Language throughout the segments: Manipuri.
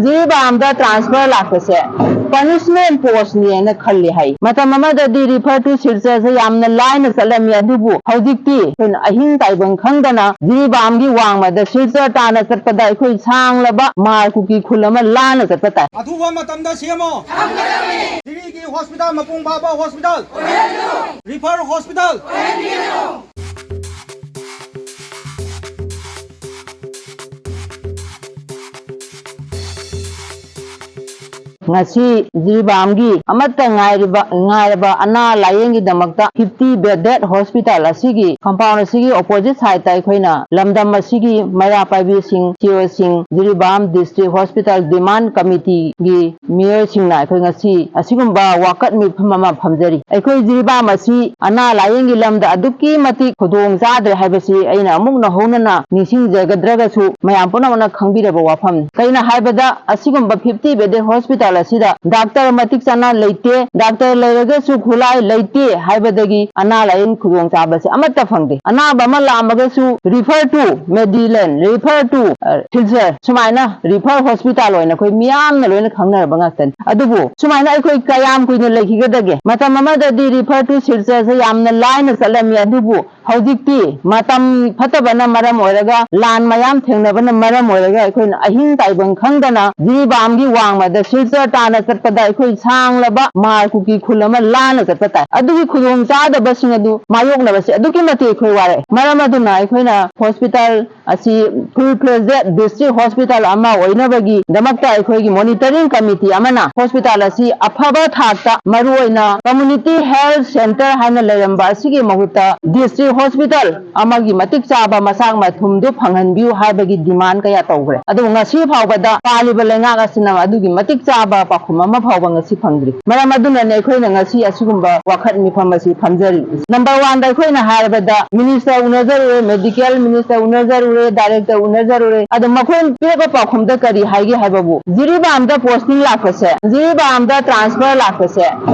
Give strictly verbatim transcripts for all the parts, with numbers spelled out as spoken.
ꯖꯤꯔꯤꯕꯥꯝꯗ transfer ꯂꯥꯛꯄꯁꯦ punishment postꯅꯦꯅ ꯈꯜꯂꯤ ꯍꯥꯏ꯫ ꯃꯇꯝ ꯑꯃꯗꯗꯤ refer to ꯁꯤꯜꯆꯔꯁꯦ ꯌꯥꯝꯅ ꯂꯥꯏꯅ ꯆꯠꯂꯝꯃꯤ, ꯑꯗꯨꯕꯨ ꯍꯧꯖꯤꯛꯇꯤ ꯑꯩꯈꯣꯏꯅ ꯑꯍꯤꯡ ꯇꯥꯏꯕꯪ ꯈꯪꯗꯅ ꯖꯤꯔꯤꯕꯥꯝꯒꯤ ꯋꯥꯡꯃꯗ ꯁꯤꯜꯆꯔ ꯇꯥꯅ ꯆꯠꯄꯗ ꯑꯩꯈꯣꯏ ꯁꯥꯡꯂꯕ ꯃꯥꯔ ꯀꯨꯀꯤ ꯈꯨꯜ ꯑꯃ ꯂꯥꯟꯅ ꯆꯠꯄ ꯇꯥꯏ꯫ ꯑꯊꯨꯕ ꯃꯇꯝꯗ ꯁꯦꯝꯃꯣ꯫ ꯊꯝꯒꯗꯕꯅꯤ꯫ ꯖꯤꯔꯤꯒꯤ hospital, ꯃꯄꯨꯡ ꯐꯥꯕ hospital ꯑꯣꯏꯍꯜꯂꯨ꯫ Refer hospital ꯑꯣꯏꯍꯟꯕꯤꯔꯨ꯫ ꯉꯁꯤ ꯖꯤꯔꯤꯕꯥꯝꯒꯤ ꯑꯃꯠꯇ ꯉꯥꯏꯔꯤꯕ, ꯉꯥꯏꯔꯕ ꯑꯅꯥ ꯂꯥꯌꯦꯡꯒꯤꯗꯃꯛꯇ fifty bedded hospital ꯑꯁꯤꯒꯤ compound ꯑꯁꯤꯒꯤ opposite sideꯇ ꯑꯩꯈꯣꯏꯅ ꯂꯝꯗꯝ ꯑꯁꯤꯒꯤ ꯃꯩꯔꯥ ꯄꯥꯏꯕꯤꯁꯤꯡ, ꯁꯤꯑꯣꯁꯤꯡ, ꯖꯤꯔꯤꯕꯥꯝ district hospital demand committeeꯒꯤ ꯃꯤꯑꯣꯏꯁꯤꯡꯅ ꯑꯩꯈꯣꯏ ꯉꯁꯤ ꯑꯁꯤꯒꯨꯝꯕ ꯋꯥꯀꯠ ꯃꯤꯐꯝ ꯑꯃ ꯐꯝꯖꯔꯤ꯫ ꯑꯩꯈꯣꯏ ꯖꯤꯔꯤꯕꯥꯝ ꯑꯁꯤ ꯑꯅꯥ ꯂꯥꯌꯦꯡꯒꯤ ꯂꯝꯗ ꯑꯗꯨꯛꯀꯤ ꯃꯇꯤꯛ ꯈꯨꯗꯣꯡ ꯆꯥꯗ꯭ꯔꯦ ꯍꯥꯏꯕꯁꯤ ꯑꯩꯅ ꯑꯃꯨꯛ ꯅꯧꯍꯧꯅꯅ ꯅꯤꯡꯁꯤꯡꯖꯒꯗ꯭ꯔꯒꯁꯨ, ꯃꯌꯥꯝ ꯄꯨꯝꯅꯃꯛꯅ ꯈꯪꯕꯤꯔꯕ ꯋꯥꯐꯝꯅꯤ꯫ ꯀꯩꯅꯣ ꯍꯥꯏꯕꯗ, ꯑꯁꯤꯒꯨꯝꯕ fifty bedded hospital ꯑꯁꯤꯗ doctor ꯃꯇꯤꯛ ꯆꯥꯅ ꯂꯩꯇꯦ, doctor ꯂꯩꯔꯒꯁꯨ ꯈꯨꯠꯂꯥꯏ ꯂꯩꯇꯦ ꯍꯥꯏꯕꯗꯒꯤ ꯑꯅꯥ ꯂꯥꯌꯦꯡ ꯈꯨꯗꯣꯡꯆꯥꯕꯁꯦ ꯑꯃꯠꯇ ꯐꯪꯗꯦ꯫ ꯑꯅꯥꯕ ꯑꯃ ꯂꯥꯛꯑꯝꯃꯒꯁꯨ refer to Medland, refer to, ꯑ, ꯁꯤꯜꯆꯔ, ꯁꯨꯃꯥꯏꯅ refer hospital ꯑꯣꯏꯅ ꯑꯩꯈꯣꯏ ꯃꯤꯌꯥꯝꯅ ꯂꯣꯏꯅ ꯈꯪꯅꯔꯕ ꯉꯥꯛꯇꯅꯤ꯫ ꯑꯗꯨꯕꯨ ꯁꯨꯃꯥꯏꯅ ꯑꯩꯈꯣꯏ ꯀꯌꯥꯝ ꯀꯨꯏꯅ ꯂꯩꯈꯤꯒꯗꯒꯦ? ꯃꯇꯝ ꯑꯃꯗꯗꯤ refer to ꯁꯤꯜꯆꯔꯁꯦ ꯌꯥꯝꯅ ꯂꯥꯏꯅ ꯆꯠꯂꯝꯃꯤ, ꯑꯗꯨꯕꯨ ꯍꯧꯖꯤꯛꯇꯤ ꯃꯇꯝ ꯐꯠꯇꯕꯅ ꯃꯔꯝ ꯑꯣꯏꯔꯒ, ꯂꯥꯟ ꯃꯌꯥꯝ ꯊꯦꯡꯅꯕꯅ ꯃꯔꯝ ꯑꯣꯏꯔꯒ ꯑꯩꯈꯣꯏꯅ ꯑꯍꯤꯡ ꯇꯥꯏꯕꯪ ꯈꯪꯗꯅ ꯖꯤꯔꯤꯕꯥꯝꯒꯤ ꯋꯥꯡꯃꯗ ꯁꯤꯜꯆꯔ ꯇꯥꯅ ꯆꯠꯄꯗ ꯑꯩꯈꯣꯏ ꯁꯥꯡꯂꯕ ꯃꯥꯔ ꯀꯨꯀꯤ ꯈꯨꯜ ꯑꯃ ꯂꯥꯟꯅ ꯆꯠꯄ ꯇꯥꯏ꯫ ꯑꯗꯨꯒꯤ ꯈꯨꯗꯣꯡ ꯆꯥꯗꯕꯁꯤꯡ ꯑꯗꯨ ꯃꯥꯌꯣꯛꯅꯕꯁꯦ ꯑꯗꯨꯛꯀꯤ ꯃꯇꯤꯛ ꯑꯩꯈꯣꯏ ꯋꯥꯔꯦ꯫ ꯃꯔꯝ ꯑꯗꯨꯅ ꯑꯩꯈꯣꯏꯅ hospital ꯑꯁꯤ full fledged district hospital ꯑꯃ ꯑꯣꯏꯅꯕꯒꯤꯗꯃꯛꯇ ꯑꯩꯈꯣꯏꯒꯤ monitoring committee ꯑꯃꯅ hospital ꯑꯁꯤ ꯑꯐꯕ ꯊꯥꯛꯇ, ꯃꯔꯨꯑꯣꯏꯅ community health centre ꯍꯥꯏꯅ ꯂꯩꯔꯝꯕ ꯑꯁꯤꯒꯤ ꯃꯍꯨꯠꯇ district hospital ꯑꯃꯒꯤ ꯃꯇꯤꯛ ꯆꯥꯕ ꯃꯆꯥꯛ ꯃꯊꯨꯝꯗꯨ ꯐꯪꯍꯟꯕꯤꯌꯨ ꯍꯥꯏꯕꯒꯤ demand ꯀꯌꯥ ꯇꯧꯈ꯭ꯔꯦ꯫ ꯑꯗꯨꯕꯨ ꯉꯁꯤ ꯐꯥꯎꯕꯗ ꯄꯥꯜꯂꯤꯕ ꯂꯩꯉꯥꯛ ꯑꯁꯤꯅ ꯑꯗꯨꯒꯤ ꯃꯇꯤꯛ ꯆꯥꯕ ꯄꯥꯎꯈꯨꯝ ꯑꯃ ꯐꯥꯎꯕ ꯉꯁꯤ ꯐꯪꯗ꯭ꯔꯤ꯫ ꯃꯔꯝ ꯑꯗꯨꯅꯅꯦ ꯑꯩꯈꯣꯏꯅ ꯉꯁꯤ ꯑꯁꯤꯒꯨꯝꯕ ꯋꯥꯀꯠ ꯃꯤꯐꯝ ꯑꯁꯤ ꯐꯝꯖꯔꯤꯕꯁꯤ꯫ Number oneꯗ ꯑꯩꯈꯣꯏꯅ ꯍꯥꯏꯔꯕꯗ minister ꯎꯅꯖꯔꯨꯔꯦ, medical minister ꯎꯅꯖꯔꯨꯔꯦ, director ꯎꯅꯖꯔꯨꯔꯦ꯫ ꯑꯗꯣ ꯃꯈꯣꯏꯅ ꯄꯤꯔꯛꯄ ꯄꯥꯎꯈꯨꯝꯗ ꯀꯔꯤ ꯍꯥꯏꯒꯦ ꯍꯥꯏꯕꯕꯨ, ꯖꯤꯔꯤꯕꯥꯝꯗ posting ꯂꯥꯛꯄꯁꯦ, ꯖꯤꯔꯤꯕꯥꯝꯗ transfer ꯂꯥꯛꯄꯁꯦ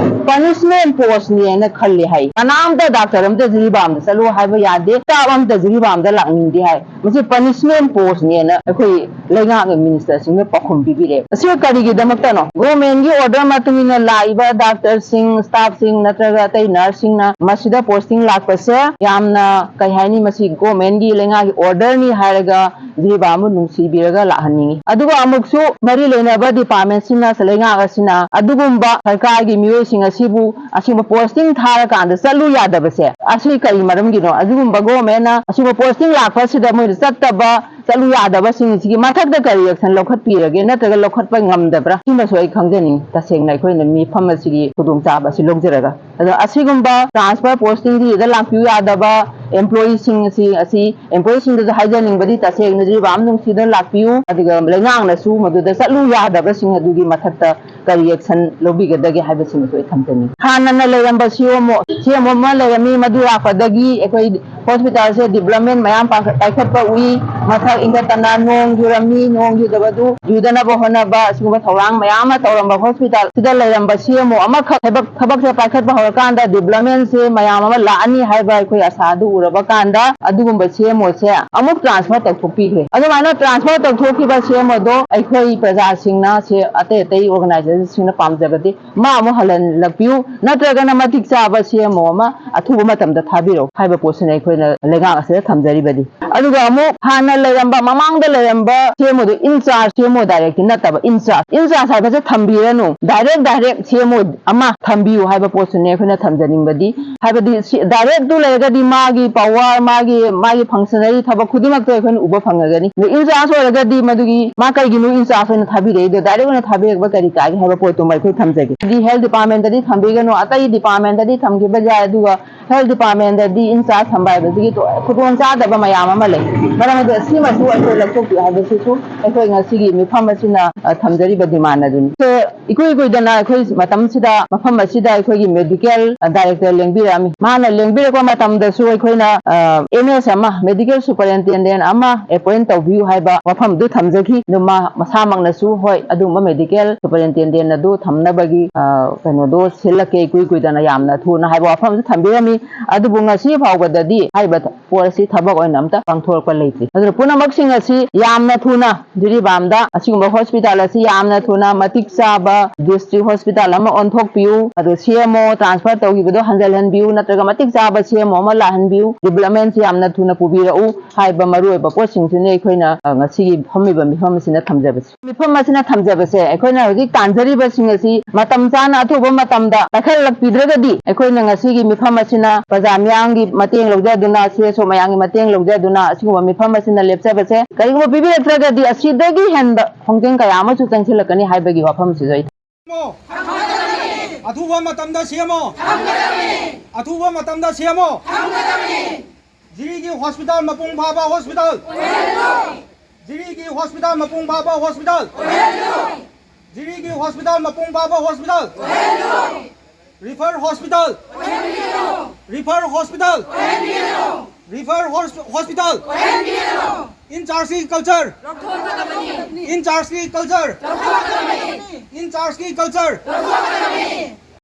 ꯄꯅꯤꯁꯃꯦꯟ ꯄꯣꯁꯅꯦꯅ ꯈꯜꯂꯤ ꯍꯥꯏ꯫ ꯀꯅꯥꯝꯇ ꯗꯥꯛꯇꯔ ꯑꯝꯇ ꯖꯤꯔꯤꯕꯥꯝꯗ ꯆꯠꯂꯨ ꯍꯥꯏꯕ ꯌꯥꯗꯦ, ꯁ꯭ꯇꯥꯐ ꯑꯝꯇ ꯖꯤꯔꯤꯕꯥꯝꯗ ꯂꯥꯛꯅꯤꯡꯗꯦ ꯍꯥꯏ꯫ ꯃꯁꯤ ꯄꯅꯤꯁꯃꯦꯟ ꯄꯣꯁꯅꯦꯅ ꯑꯩꯈꯣꯏ ꯂꯩꯉꯥꯛꯅ, ꯃꯤꯅꯤꯁꯇꯔꯁꯤꯡꯅ ꯄꯥꯎꯈꯨꯝ ꯄꯤꯕꯤꯔꯦ꯫ ꯑꯁꯤ ꯀꯔꯤꯒꯤꯗꯃꯛꯇꯅꯣ? ꯒꯣꯔꯃꯦꯟꯒꯤ ꯑꯣꯔꯗꯔ ꯃꯇꯨꯡ ꯏꯟꯅ ꯂꯥꯛꯏꯕ ꯗꯥꯛꯇꯔꯁꯤꯡ, ꯁ꯭ꯇꯥꯐꯁꯤꯡ ꯅꯠꯇ꯭ꯔꯒ ꯑꯇꯩ ꯅꯔꯁꯁꯤꯡꯅ ꯃꯁꯤꯗ ꯄꯣꯁꯇꯤꯡ ꯂꯥꯛꯄꯁꯦ ꯌꯥꯝꯅ, ꯀꯩ ꯍꯥꯏꯅꯤ, ꯃꯁꯤ ꯒꯣꯔꯃꯦꯟꯒꯤ ꯂꯩꯉꯥꯛꯀꯤ ꯑꯣꯔꯗꯔꯅꯤ ꯍꯥꯏꯔꯒ ꯖꯤꯔꯤꯕꯥꯝꯕꯨ ꯅꯨꯡꯁꯤꯕꯤꯔꯒ ꯂꯥꯛꯍꯟꯅꯤꯡꯉꯤ꯫ ꯑꯗꯨꯒ ꯑꯃꯨꯛꯁꯨ ꯃꯔꯤ ꯂꯩꯅꯕ ꯗꯤꯄꯥꯔꯠꯃꯦꯟꯁꯤꯡꯅ, ꯂꯩꯉꯥꯛ ꯑꯁꯤꯅ ꯑꯗꯨꯒꯨꯝꯕ ꯁꯔꯀꯥꯔꯒꯤ ꯃꯤꯑꯣꯏꯁꯤꯡ ꯑꯁꯤꯕꯨ ꯑꯁꯤꯒꯨꯝꯕ ꯄꯣꯁꯇꯤꯡ ꯊꯥꯔꯀꯥꯟꯗ ꯆꯠꯂꯨ ꯌꯥꯗꯕꯁꯦ, ꯑꯁꯤ ꯀꯔꯤ ꯃꯔꯝꯒꯤꯅꯣ? ꯑꯗꯨꯒꯨꯝꯕ ꯒꯣꯔꯃꯦꯟꯅ ꯑꯁꯤꯒꯨꯝꯕ ꯄꯣꯁꯇꯤꯡ ꯂꯥꯛꯄꯁꯤꯗ ꯃꯣꯏꯅ ꯆꯠꯇꯕ, ꯆꯠꯂꯨ ꯌꯥꯗꯕꯁꯤꯡꯁꯤꯒꯤ ꯃꯊꯛꯇ ꯀꯔꯤ ꯑꯦꯛꯁꯟ ꯂꯧꯈꯠꯄꯤꯔꯒꯦ, ꯅꯠꯇ꯭ꯔꯒ ꯂꯧꯈꯠꯄ ꯉꯝꯗꯕ꯭ꯔꯥ? ꯁꯤꯃꯁꯨ ꯑꯩ ꯈꯪꯖꯅꯤꯡꯉꯤ꯫ ꯇꯁꯦꯡꯅ ꯑꯩꯈꯣꯏꯅ ꯃꯤꯐꯝ ꯑꯁꯤꯒꯤ ꯈꯨꯗꯣꯡꯆꯥꯕ ꯑꯁꯤ ꯂꯧꯖꯔꯒ, ꯑꯗꯣ ꯑꯁꯤꯒꯨꯝꯕ ꯇ꯭ꯔꯥꯟꯁꯐꯔ ꯄꯣꯁꯇꯤꯡꯗ ꯂꯥꯛꯄꯤꯌꯨ ꯌꯥꯗꯕ ꯑꯦꯝꯄ꯭ꯂꯣꯌꯤꯁꯤꯡ ꯑꯁꯤ, ꯑꯁꯤ ꯑꯦꯝꯄ꯭ꯂꯣꯌꯤꯁꯤꯡꯗꯁꯨ ꯍꯥꯏꯖꯅꯤꯡꯕꯗꯤ, ꯇꯁꯦꯡꯅ ꯖꯤꯔꯤꯕꯥꯝ ꯅꯨꯡꯁꯤꯗꯨꯅ ꯂꯥꯛꯄꯤꯌꯨ, ꯑꯗꯨꯒ ꯂꯩꯉꯥꯛꯅꯁꯨ ꯃꯗꯨꯗ ꯆꯠꯂꯨ ꯌꯥꯗꯕꯁꯤꯡ ꯑꯗꯨꯒꯤ ꯃꯊꯛꯇ ꯀꯔꯤ ꯑꯦꯛꯁꯟ ꯂꯧꯕꯤꯒꯗꯒꯦ ꯍꯥꯏꯕꯁꯤꯃꯁꯨ ꯑꯩ ꯊꯝꯖꯅꯤꯡꯉꯤ꯫ ꯍꯥꯟꯅꯅ ꯂꯩꯔꯝꯕ ꯁꯤ ꯑꯣ ꯑꯃ ꯑꯃ ꯂꯩꯔꯝꯃꯤ, ꯃꯗꯨ ꯂꯥꯛꯄꯗꯒꯤ ꯑꯩꯈꯣꯏ ꯍꯣꯁꯄꯤꯇꯥꯜꯁꯦ ꯗꯤꯕ꯭ꯂꯞꯃꯦꯟ ꯃꯌꯥꯝ ꯄꯥꯡꯈꯠ-, ꯄꯥꯏꯈꯠꯄ ꯎꯏ꯫ ꯃꯊꯛ ꯏꯪꯈꯠꯇꯅ ꯅꯣꯡ ꯆꯨꯔꯝꯃꯤ, ꯅꯣꯡ ꯆꯨꯗꯕꯗꯨ ꯆꯨꯗꯅꯕ ꯍꯣꯠꯅꯕ, ꯑꯁꯤꯒꯨꯝꯕ ꯊꯧꯔꯥꯡ ꯃꯌꯥꯝ ꯑꯃ ꯇꯧꯔꯝꯕ ꯍꯣꯁꯄꯤꯇꯥꯜ ꯁꯤꯗ ꯂꯩꯔꯝꯕ ꯁꯤ ꯑꯦꯝ ꯑꯣ ꯑꯃꯈꯛ ꯊꯕꯛ, ꯊꯕꯛꯁꯦ ꯄꯥꯏꯈꯠꯄ ꯍꯧꯔꯀꯥꯟꯗ ꯗꯤꯕ꯭ꯂꯞꯃꯦꯟꯁꯦ ꯃꯌꯥꯝ ꯑꯃ ꯂꯥꯛꯑꯅꯤ ꯍꯥꯏꯕ ꯑꯩꯈꯣꯏ ꯑꯁꯥꯗꯨ ꯎꯔꯕ ꯀꯥꯟꯗ ꯑꯗꯨꯒꯨꯝꯕ ꯁꯤ ꯑꯦꯝ ꯑꯣꯁꯦ ꯑꯃꯨꯛ ꯇ꯭ꯔꯥꯟꯁꯐꯔ ꯇꯧꯊꯣꯛꯄꯤꯈ꯭ꯔꯦ꯫ ꯑꯗꯨꯃꯥꯏꯅ ꯇ꯭ꯔꯥꯟꯁꯐꯔ ꯇꯧꯊꯣꯛꯈꯤꯕ ꯁꯤ ꯑꯦꯝ ꯑꯣꯗꯣ ꯑꯩꯈꯣꯏ ꯄ꯭ꯔꯖꯥꯁꯤꯡꯅ, ꯁꯦ ꯑꯇꯩ ꯑꯇꯩ ꯑꯣꯔꯒꯅꯥꯏꯖꯦꯁꯟꯁꯤꯡꯅ ꯄꯥꯝꯖꯕꯗꯤ ꯃꯥ ꯑꯃꯨꯛ ꯍꯜꯍꯜꯂꯛꯄꯤꯌꯨ, ꯅꯠꯇ꯭ꯔꯒꯅ ꯃꯇꯤꯛ ꯆꯥꯕ ꯁꯤ ꯑꯦꯝ ꯑꯣ ꯑꯃ ꯑꯊꯨꯕ ꯃꯇꯝꯗ ꯊꯥꯕꯤꯔꯛꯎ ꯍꯥꯏꯕ ꯄꯣꯠꯁꯤꯅ ꯑꯩꯈꯣꯏꯅ ꯂꯩꯉꯥꯛ ꯑꯁꯤꯗ ꯊꯝꯖꯔꯤꯕꯗꯤ꯫ ꯑꯗꯨꯒ ꯑꯃꯨꯛ ꯍꯥꯟꯅ ꯂꯩꯔꯝꯕ, ꯃꯃꯥꯡꯗ ꯂꯩꯔꯝꯕ ꯁꯤ ꯑꯦꯝ ꯑꯣꯗꯣ, ꯏꯟꯆꯥꯔꯖ ꯁꯤ ꯑꯦꯝ ꯑꯣ ꯗꯥꯏꯔꯦꯛꯇꯤ ꯅꯠꯇꯕ, ꯏꯟꯆꯥꯔꯖ, ꯏꯟꯆꯥꯔꯖ ꯍꯥꯏꯕꯁꯦ ꯊꯝꯕꯤꯔꯅꯨ, ꯗꯥꯏꯔꯦꯛ, ꯗꯥꯏꯔꯦꯛ ꯁꯤ ꯑꯦꯝ ꯑꯣ ꯑꯃ ꯊꯝꯕꯤꯌꯨ ꯍꯥꯏꯕ ꯄꯣꯠꯁꯤꯅꯦ ꯑꯩꯈꯣꯏꯅ ꯊꯝꯖꯅꯤꯡꯕꯗꯤ꯫ ꯍꯥꯏꯕꯗꯤ ꯁꯤ ꯗꯥꯏꯔꯦꯛꯇꯨ ꯂꯩꯔꯒꯗꯤ ꯃꯥꯒꯤ ꯄꯋꯥꯔ, ꯃꯥꯒꯤ, ꯃꯥꯒꯤ ꯐꯪꯁꯅꯔꯤ ꯊꯕꯛ ꯈꯨꯗꯤꯡꯃꯛꯇꯣ ꯑꯩꯈꯣꯏꯅ ꯎꯕ ꯐꯪꯉꯒꯅꯤ꯫ ꯑꯗꯣ ꯏꯟꯆꯥꯔꯖ ꯑꯣꯏꯔꯒꯗꯤ ꯃꯗꯨꯒꯤ ꯃꯥ ꯀꯩꯒꯤꯅꯣ ꯏꯟꯆꯥꯔꯖ ꯑꯣꯏꯅ ꯊꯥꯕꯤꯔꯛꯏꯗꯣ, ꯗꯥꯏꯔꯦꯛ ꯑꯣꯏꯅ ꯊꯥꯕꯤꯔꯛꯄ ꯀꯔꯤ ꯀꯥꯏꯒꯦ ꯍꯥꯏꯕ ꯄꯣꯠꯇꯨꯃ ꯑꯩꯈꯣꯏ ꯊꯝꯖꯒꯦ꯫ ꯍꯥꯏꯗꯤ ꯍꯦꯜꯊ ꯗꯤꯄꯥꯔꯠꯃꯦꯟꯇꯗꯤ ꯊꯝꯕꯤꯒꯅꯨ, ꯑꯇꯩ ꯗꯤꯄꯥꯔꯠꯃꯦꯟꯇꯗꯤ ꯊꯝꯈꯤꯕ ꯌꯥꯏ, ꯑꯗꯨꯒ ꯍꯦꯜꯊ ꯗꯤꯄꯥꯔꯠꯃꯦꯟꯇꯗꯤ ꯏꯟꯆꯥꯔꯖ ꯊꯝꯕ ꯍꯥꯏꯕꯁꯤꯒꯤ ꯈꯨꯗꯣꯡ ꯆꯥꯗꯕ ꯃꯌꯥꯝ ꯑꯃ ꯂꯩ꯫ ꯃꯔꯝ ꯑꯗꯨꯅ ꯁꯤꯃꯁꯨ ꯑꯩꯈꯣꯏ ꯂꯧꯊꯣꯛꯄꯤꯌꯨ ꯍꯥꯏꯕꯁꯤꯁꯨ ꯑꯩꯈꯣꯏ ꯉꯁꯤꯒꯤ ꯃꯤꯐꯝ ꯑꯁꯤꯅ, ꯑ, ꯊꯝꯖꯔꯤꯕ demand ꯑꯗꯨꯅꯤ꯫ ꯏꯀꯨꯏ ꯀꯨꯏꯗꯅ ꯑꯩꯈꯣꯏ ꯃꯇꯝꯁꯤꯗ, ꯃꯐꯝ ꯑꯁꯤꯗ ꯑꯩꯈꯣꯏꯒꯤ medical director ꯂꯦꯡꯕꯤꯔꯛꯑꯝꯃꯤ꯫ ꯃꯥꯅ ꯂꯦꯡꯕꯤꯔꯛꯄ ꯃꯇꯝꯗꯁꯨ ꯑꯩꯈꯣꯏꯅ, ꯑ, M S ꯑꯃ, medical superintendent ꯑꯃ appoint ꯇꯧꯕꯤꯌꯨ ꯍꯥꯏꯕ ꯋꯥꯐꯝꯗꯨ ꯊꯝꯖꯈꯤ꯫ ꯑꯗꯨ ꯃꯥ ꯃꯁꯥꯃꯛꯅꯁꯨ, "ꯍꯣꯏ, ꯑꯗꯨꯒꯨꯝꯕ medical superintendent ꯑꯗꯨ ꯊꯝꯅꯕꯒꯤ, ꯑ, ꯀꯩꯅꯣꯗꯣ ꯁꯤꯜꯂꯛꯀꯦ ꯏꯀꯨꯏ ꯀꯨꯏꯗꯅ ꯌꯥꯝꯅ ꯊꯨꯅ" ꯍꯥꯏꯕ ꯋꯥꯐꯝꯁꯨ ꯊꯝꯕꯤꯔꯝꯃꯤ꯫ ꯑꯗꯨꯕꯨ ꯉꯁꯤ ꯐꯥꯎꯕꯗꯗꯤ ꯍꯥꯏꯔꯤꯕ ꯄꯣꯠ ꯑꯁꯤ ꯊꯕꯛ ꯑꯣꯏꯅ ꯑꯝꯇ ꯄꯥꯡꯊꯣꯔꯛꯄ ꯂꯩꯇ꯭ꯔꯤ꯫ ꯑꯗꯨꯅ ꯄꯨꯝꯅꯃꯛꯁꯤꯡ ꯑꯁꯤ ꯌꯥꯝꯅ ꯊꯨꯅ ꯖꯤꯔꯤꯕꯥꯝꯗ ꯑꯁꯤꯒꯨꯝꯕ hospital ꯑꯁꯤ ꯌꯥꯝꯅ ꯊꯨꯅ ꯃꯇꯤꯛ ꯆꯥꯕ district hospital ꯑꯃ ꯑꯣꯟꯊꯣꯛꯄꯤꯌꯨ꯫ ꯑꯗꯨ C M O transfer ꯇꯧꯈꯤꯕꯗꯣ ꯍꯟꯖꯤꯜꯍꯟꯕꯤꯌꯨ, ꯅꯠꯇ꯭ꯔꯒ ꯃꯇꯤꯛ ꯆꯥꯕ C M O ꯑꯃ ꯂꯥꯛꯍꯟꯕꯤꯌꯨ, development ꯁꯤ ꯌꯥꯝꯅ ꯊꯨꯅ ꯄꯨꯕꯤꯔꯛꯎ ꯍꯥꯏꯕ ꯃꯔꯨꯑꯣꯏꯕ ꯄꯣꯠꯁꯤꯡꯁꯤꯅꯤ ꯑꯩꯈꯣꯏꯅ, ꯑ, ꯉꯁꯤꯒꯤ ꯐꯝꯃꯤꯕ ꯃꯤꯐꯝ ꯑꯁꯤꯅ ꯊꯝꯖꯕꯁꯤ꯫ ꯃꯤꯐꯝ ꯑꯁꯤꯅ ꯊꯝꯖꯕꯁꯦ, ꯑꯩꯈꯣꯏꯅ ꯍꯧꯖꯤꯛ ꯇꯥꯟꯖꯔꯤꯕꯁꯤꯡ ꯑꯁꯤ ꯃꯇꯝ ꯆꯥꯅ ꯑꯊꯨꯕ ꯃꯇꯝꯗ ꯄꯥꯏꯈꯠꯂꯛꯄꯤꯗ꯭ꯔꯒꯗꯤ, ꯑꯩꯈꯣꯏꯅ ꯉꯁꯤꯒꯤ ꯃꯤꯐꯝ ꯑꯁꯤꯅ ꯄ꯭ꯔꯖꯥ ꯃꯤꯌꯥꯝꯒꯤ ꯃꯇꯦꯡ ꯂꯧꯖꯗꯨꯅ, C S O ꯃꯌꯥꯝꯒꯤ ꯃꯇꯦꯡ ꯂꯧꯖꯗꯨꯅ ꯑꯁꯤꯒꯨꯝꯕ ꯃꯤꯐꯝ ꯑꯁꯤꯅ ꯂꯦꯞꯆꯕꯁꯦ꯫ ꯀꯔꯤꯒꯨꯝꯕ ꯄꯤꯕꯤꯔꯛꯇ꯭ꯔꯒꯗꯤ ꯑꯁꯤꯗꯒꯤ ꯍꯦꯟꯕ ꯈꯣꯡꯖꯦꯜ ꯀꯌꯥ ꯑꯃꯁꯨ ꯆꯪꯁꯤꯜꯂꯛꯀꯅꯤ ꯍꯥꯏꯕꯒꯤ ꯋꯥꯐꯝꯁꯤꯁꯨ ꯑꯩ ꯑꯊꯨꯕ ꯃꯇꯝꯗ C M O꯫ ꯑꯊꯨꯕ ꯃꯇꯝꯗ C M O꯫ ꯖꯤꯔꯤꯒꯤ hospital ꯃꯄꯨꯡ ꯐꯥꯕ hospital꯫ ꯖꯤꯔꯤꯒꯤ hospital ꯃꯄꯨꯡ ꯐꯥꯕ hospital꯫ ꯖꯤꯔꯤꯒꯤ hospital ꯃꯄꯨꯡ ꯐꯥꯕ hospital꯫ Refer hospital꯫ Refer hospital꯫ Refer hos-, hospital꯫ In charge ꯀꯤ culture꯫ In charge ꯀꯤ culture꯫ In charge ꯀꯤ culture꯫